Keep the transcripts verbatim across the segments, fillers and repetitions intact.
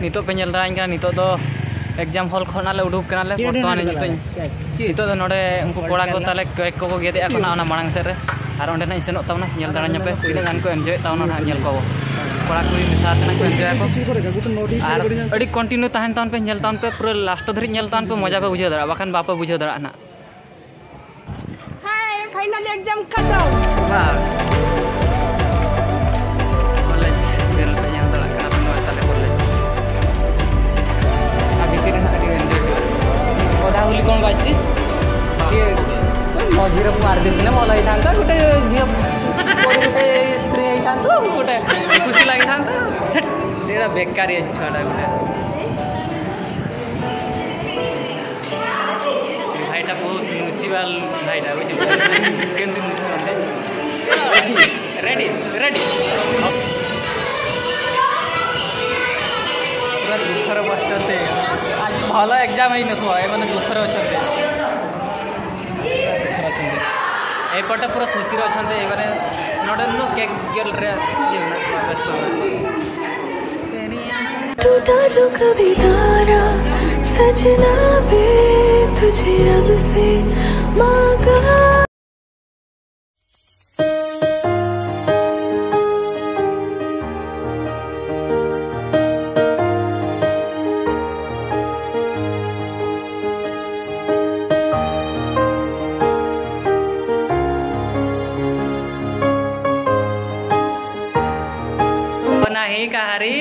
ᱱᱤᱛᱚᱜ ᱯᱮ ᱧᱮᱞ ᱫᱟᱲᱮᱭᱟᱹᱧ ᱠᱟᱱᱟ, ᱱᱤᱛᱚᱜ ᱫᱚ exam hall ᱠᱷᱚᱱᱟᱜ ᱞᱮ ᱩᱰᱩᱠ ᱠᱟᱱᱟᱞᱮ᱾ ᱵᱚᱨᱛᱚᱢᱟᱱ ᱱᱤᱛᱚᱜ, ᱱᱤᱛᱚᱜ ᱫᱚ ᱱᱚᱰᱮ ᱩᱱᱠᱩ ᱠᱚᱲᱟ ᱠᱚ ᱛᱟᱞᱮ cake ᱠᱚᱠᱚ ᱜᱮᱫᱮᱜᱼᱟ ᱠᱚ ᱱᱟᱜ ᱚᱱᱟ ᱢᱟᱲᱟᱝ ᱥᱮᱫ ᱨᱮ, ᱟᱨ ᱚᱸᱰᱮ ᱱᱟᱜ ᱤᱧ ᱥᱮᱱᱚᱜ ᱛᱟᱵᱚᱱᱟ, ᱧᱮᱞ ᱫᱟᱲᱮ ᱧᱚᱜ ᱯᱮ ᱛᱤᱱᱟᱹᱜ ᱜᱟᱱ ᱠᱚ enjoyᱮᱫ ᱛᱟᱵᱚᱱᱟ ᱱᱟᱜ, ᱧᱮᱞ ᱠᱚᱣᱟ ᱵᱚ ᱠᱚᱲᱟ ᱠᱩᱲᱤ ᱢᱮᱥᱟ ᱛᱮ ᱱᱟᱜ ᱠᱚ enjoyᱟᱠᱚ᱾ ᱟᱨ ᱟᱹᱰᱤ continue ᱛᱟᱦᱮᱱ ᱛᱟᱵᱚᱱ ᱯᱮ, ᱧᱮᱞ ᱛᱟᱵᱚᱱ ᱯᱮ, ᱯᱩᱨᱟᱹ last ᱫᱷᱟᱹᱨᱤᱡ ᱧᱮᱞ ᱛᱟᱵᱚᱱ ᱯᱮ, ᱢᱚᱡᱟ ᱯᱮ ᱵᱩᱡᱷᱟᱹᱣ ᱫᱟᱲᱮᱭᱟᱜᱼᱟ, ᱵᱟᱠᱷᱟᱱ ᱵᱟᱯᱮ ᱵᱩᱡᱷᱟᱹᱣ ᱫᱟᱲᱮᱭᱟᱜᱼᱟ ᱱᱟᱜ᱾ ᱦᱮᱸ, finally exam ᱠᱷᱟᱛᱚᱢ᱾ ᱵᱟᱥ᱾ ᱠᱚᱞᱮᱡᱽ ᱵᱮᱞ ᱯᱮ ᱧᱮᱞ ᱫᱟᱲᱮᱭᱟᱜ ᱠᱟᱱᱟ, ᱱᱚᱜᱼᱚᱭ ᱛᱟᱞᱮ ᱠᱚᱞᱮᱡᱽ᱾ ᱟᱨ ᱵᱷᱤᱛᱤᱨ ᱨᱮ ᱱᱟᱜ ᱟᱹᱰᱤ enjoy ᱦᱩᱭᱩᱜᱼᱟ᱾ ᱚᱫᱟ ᱦᱩᱞᱤ ᱠᱚᱢ ᱵᱟᱡᱽᱡᱤ? ᱤᱭᱟᱹ, ᱢᱚᱡᱽ ᱨᱮ ᱢᱟᱨ ᱫᱤᱱ ᱛᱤᱱᱟᱹᱜ ᱚᱞ ᱦᱩᱭ ᱛᱟᱦᱮᱱ ᱛᱚ, ᱜᱚᱴᱮ ᱡᱤᱭᱚ ᱜᱚᱴᱮ spray ᱦᱩᱭ ᱛᱟᱦᱮᱱ ᱛᱚ, ᱜᱚᱴᱮ ᱠᱷᱩᱥᱤ ᱞᱟᱜᱮ ᱛᱟᱦᱮᱱ ᱛᱚ᱾ ᱪᱷᱮᱴ, ᱮᱲᱟ ᱵᱮᱠᱟᱨᱤᱭᱟ ᱪᱷᱚᱲᱟ ᱜᱚᱴᱮ᱾ ভাইটা বহুত নুচিবাল ভাইটা, বুঝলি? কেন্দ্র রেডি, রেডি। ପୁରା ଦୁଃଖରେ ବସିଛନ୍ତି। ଆଜି ଭଲ ଏକ୍ଜାମ ହେଇନଥିବ, ଏମାନେ ଦୁଃଖରେ ଅଛନ୍ତି। ଏପଟେ ପୁରା ଖୁସିରେ ଅଛନ୍ତି। ଏମାନେ ନଡେନୁ କେକ୍ ଗେଲରେ ଇଏ ହଉନା, ପୁରା ବ୍ୟସ୍ତ ହଉନା। टूटा जो कभी तारा सजना वे तुझे रब से मांगा। नहीं कहारी।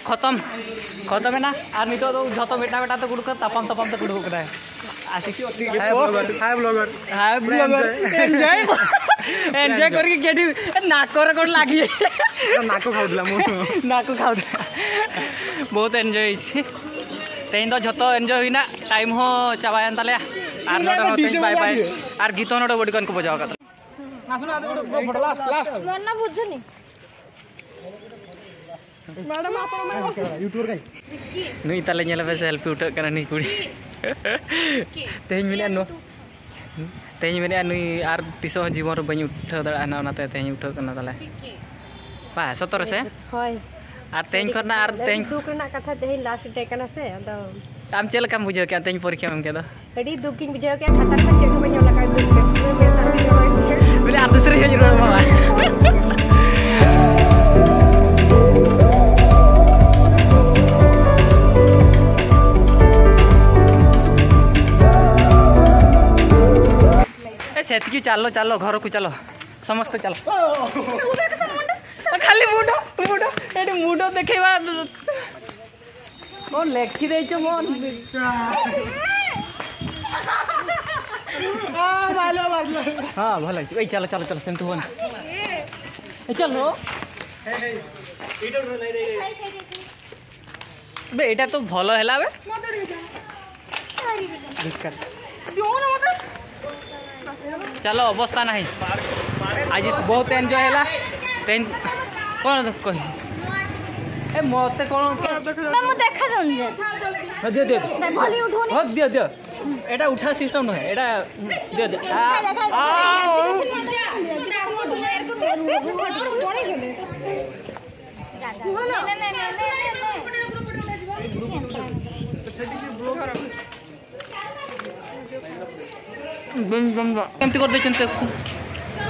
ᱠᱷᱚᱛᱚᱢ, ᱠᱷᱚᱛᱚᱢ ᱮᱱᱟ᱾ ᱟᱨ ᱱᱤᱛᱚᱜ ᱫᱚ ᱡᱷᱚᱛᱚ ᱢᱤᱫᱴᱟᱝ ᱢᱤᱫᱴᱟᱝ ᱛᱮ ᱩᱰᱩᱠ ᱠᱟᱱᱟ, ᱛᱟᱯᱟᱢ ᱛᱟᱯᱟᱢ ᱛᱮ ᱩᱰᱩᱠᱚᱜ ᱠᱟᱱᱟᱭ᱾ ᱟᱨ ᱠᱤᱪᱷᱩ ᱴᱷᱤᱠ ᱦᱟᱭ ᱜᱮᱭᱟ᱾ Vlogger, hi vlogger। High blogger. Enjoy. Enjoy. Enjoy କରିକି କେଠି ନାକରେ କ'ଣ ଲାଗି। ନାକ ଖାଉଥିଲା ମୁଁ। ନାକ ଖାଉଥିଲା। ବହୁତ ଏନ୍ଜୟ ହେଇଛି। ᱛᱮᱦᱮᱧ ᱫᱚ ᱡᱷᱚᱛᱚ ᱮᱱᱡᱚᱭ ᱦᱩᱭᱱᱟ, ᱴᱟᱭᱤᱢ ᱦᱚᱸ ᱪᱟᱵᱟᱭᱮᱱ ᱛᱟᱞᱮᱭᱟ᱾ ᱟᱨ ᱱᱚᱰᱮ ᱦᱚᱸ ᱛᱮᱦᱮᱧ ᱵᱟᱭ ᱵᱟᱭ᱾ ᱟᱨ ᱜᱤᱛᱚ ᱱᱚᱰᱮ ᱵᱚᱰᱤ ᱜᱟᱱ ᱠᱚ ᱵᱟᱡᱟᱣ ᱟᱠᱟᱫᱟ᱾ ᱟᱥᱚᱞᱮ ᱟᱫᱚ ᱯᱷᱳᱴᱳ ᱞᱟᱥᱴ, ᱞᱟᱥᱴ᱾ ᱱᱚᱣᱟ ᱨᱮᱱᱟᱜ ᱵᱩᱡᱷᱟᱹᱣ ᱱᱤ᱾ ᱢᱮᱰᱟᱢ, ᱟᱯᱮ ᱚᱱᱟ ᱱᱩᱭ ᱛᱟᱞᱮ ᱧᱮᱞ ᱯᱮ, ᱥᱮᱞᱯᱷᱤ ᱩᱴᱷᱟᱹᱜ ᱠᱟᱱᱟ ᱱᱩᱭ ᱠᱩᱲᱤ᱾ ᱛᱮᱦᱮᱧ ᱢᱮᱱᱟᱜᱼᱟ ᱱᱚᱣᱟ᱾ ᱛᱮᱦᱮᱧ ᱢᱮᱱᱮᱫᱼᱟ ᱱᱩᱭ ᱟᱨ ᱛᱤᱥᱚᱜ ᱦᱚᱸ ᱡᱤᱵᱚᱱ ᱨᱮ ᱵᱟᱹᱧ ᱩᱴᱷᱟᱹᱣ ᱫᱟᱲᱮᱭᱟᱜᱼᱟ ᱱᱟᱜ, ᱚᱱᱟᱛᱮ ᱛᱮᱦᱮᱧ ᱩᱴᱷᱟᱹᱣ ᱠᱟᱱᱟ ᱛᱟᱞᱮ᱾ ᱵᱟ, ᱥᱚᱛᱚ ᱨᱮᱥᱮ? ᱦᱳᱭ᱾ ᱟᱨ ᱛᱮᱦᱮᱧ ᱠᱷᱚᱱ ᱟᱨ ᱟᱹᱰᱤ ᱛᱮᱦᱮᱧ ᱫᱩᱠ ᱨᱮᱱᱟᱜ ᱠᱟᱛᱷᱟ, ᱛᱮᱦᱮᱧ ᱞᱟᱥᱴ ᱰᱮ ᱠᱟᱱᱟ ᱥᱮ, ᱟᱫᱚ ᱟᱢ ᱪᱮᱫ ᱞᱮᱠᱟᱢ ᱵᱩᱡᱷᱟᱹᱣ ᱠᱮᱫᱼᱟ ᱛᱮᱦᱮᱧ ᱯᱚᱨᱤᱠᱠᱷᱟ ᱮᱢ ᱠᱮᱫ ᱫᱚ? ᱟᱹᱰᱤ ᱫᱩᱠ ᱜᱤᱧ ᱵᱩᱡᱷᱟᱹᱣ ᱠᱮᱫᱼᱟ, ᱠᱷᱟᱛᱟ ᱨᱮ ᱪᱮᱫ ᱦᱚᱸ ᱵᱟᱹᱧ ᱚᱞ ᱟᱠᱟᱫᱼᱟ, ᱫᱩᱠ ᱛᱮ ᱯᱩᱨᱟᱹ ᱢᱮᱫ ᱫᱟᱜ ᱛᱮ ᱡᱚᱨᱚᱭᱮᱱ ᱛᱤᱧᱟ᱾ ᱵᱚᱞᱮ ᱟᱨ ᱫᱩᱥᱨᱟᱹ ᱦᱮᱡ ᱨᱩᱣᱟᱹᱲ ᱢᱟ᱾ ଏ ସେତିକି ଚାଲ, ଚାଲ, ଘରକୁ ଚାଲ, ସମସ୍ତେ ଚାଲ। ଖାଲି ମୁଣ୍ଡ, ମୁଣ୍ଡ, ଏଠି ମୁଣ୍ଡ ଦେଖେଇବା। କ'ଣ ଲେଖି ଦେଇଛ ମୋ? ହଁ, ଭଲ ହେଇଛି। ଏଇ ଚାଲ, ଚାଲ, ଚାଲ, ସେମିତି ହୁଅନି। ଏ ଚାଲ। ବେ, ଏଇଟା ତ ଭଲ ହେଲା ବେ। ବେକାର। ଚାଲ, ଅବସ୍ଥା ନାହିଁ। ଆଜି ବହୁତ ଏନ୍ଜୟ ହେଲା। ତେନ୍-, କ'ଣ କହିବି? ଏ, ମୋତେ କ'ଣ କେ- ନା, ମୁଁ ଦେଖାଯାଉନି ଯେ। ହଁ, ଦିଅ, ଦିଅ। ନା, ଭଲି ଉଠୁନି। ହଁ, ଦିଅ, ଦିଅ। ଏଇଟା ଉଠା ସିଷ୍ଟମ ନୁହେଁ, ଏଇଟା ଦିଅ, ଦିଅ। ଆ, ଆ, କେମିତି କରିଦେଇଛନ୍ତି ଦେଖୁଛୁ?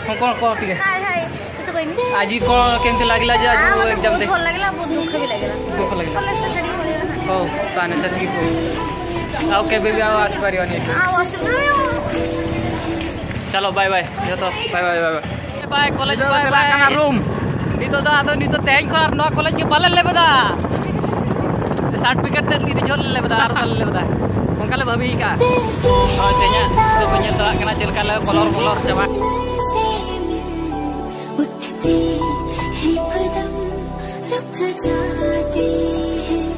ହଁ, କ'ଣ କହ ଟିକେ। ହାଏ, ହାଏ, କିଛି କହିନି। ଆଜି କ'ଣ କେମିତି ଲାଗିଲା ଯେ ଆଜି ଆ, ମତେ ଏକ୍ଜାମ ବହୁତ ଦେ- ଭଲ ଲାଗିଲା, ବହୁତ ଦୁଃଖ ବି ଲାଗିଲା। ଦୁଃଖ ଲାଗିଲା। କଲେଜଟା ଛାଡ଼ିକି ପଳେଇଗଲା ନା। ହଉ, ତାହେଲେ ସେତିକି କୁହ। ଆଉ କେବେ ବି ଆଉ ଆସିପାରିବନି ଏଠି। ଆଉ ଅସୁବିଧା ବି ହବ। ଚାଲ, ବାଏ ବାଏ। ᱡᱚᱛᱚ, ବାଏ ବାଏ, ବାଏ ବାଏ। ᱵᱟᱭ ᱠᱚᱞᱮᱡᱽ ᱱᱤᱛᱚᱜ ᱵᱟᱭ ᱪᱟᱞᱟᱜ ᱵᱟᱭ᱾ ᱠᱟᱱᱟ ᱨᱩᱢ᱾ ᱱᱤᱛᱚᱜ ᱫᱚ ᱟᱫᱚ ᱱᱤᱛᱚᱜ ᱛᱮᱦᱮᱧ ᱠᱷᱚᱱ ᱟᱨ ᱱᱚᱣᱟ ᱠᱚᱞᱮᱡᱽ ᱜᱮ ᱵᱟᱞᱮ ᱞᱮᱵᱮᱫᱟ᱾ ᱥᱟᱨᱴᱤᱯᱷᱤᱠᱮᱴ ᱛᱮᱫ ᱤᱫᱤ ᱡᱷᱚᱨ ᱞᱮ ᱞᱮᱵᱮᱫᱟ, ᱟᱨ ᱵᱟᱞᱮ ᱞᱮᱵᱮᱫᱟ᱾ ᱚᱱᱠᱟ ᱞᱮ ᱵᱷᱟᱹᱵᱤ ᱟᱠᱟᱫᱼᱟ᱾ ᱦᱳᱭ, ᱛᱮᱦᱮᱧᱟᱜ ᱱᱤᱛᱚᱜ ᱠᱚ ᱧᱮᱞ ᱛᱚᱨᱟᱜ ᱠᱟᱱᱟ ᱪᱮᱫ ᱞᱮᱠᱟ ᱞᱮ ᱠᱚᱞᱚᱨ ᱠᱚᱞᱚᱨ ᱪᱟᱵᱟ᱾ उठते हैं कदम रुक जाते हैं।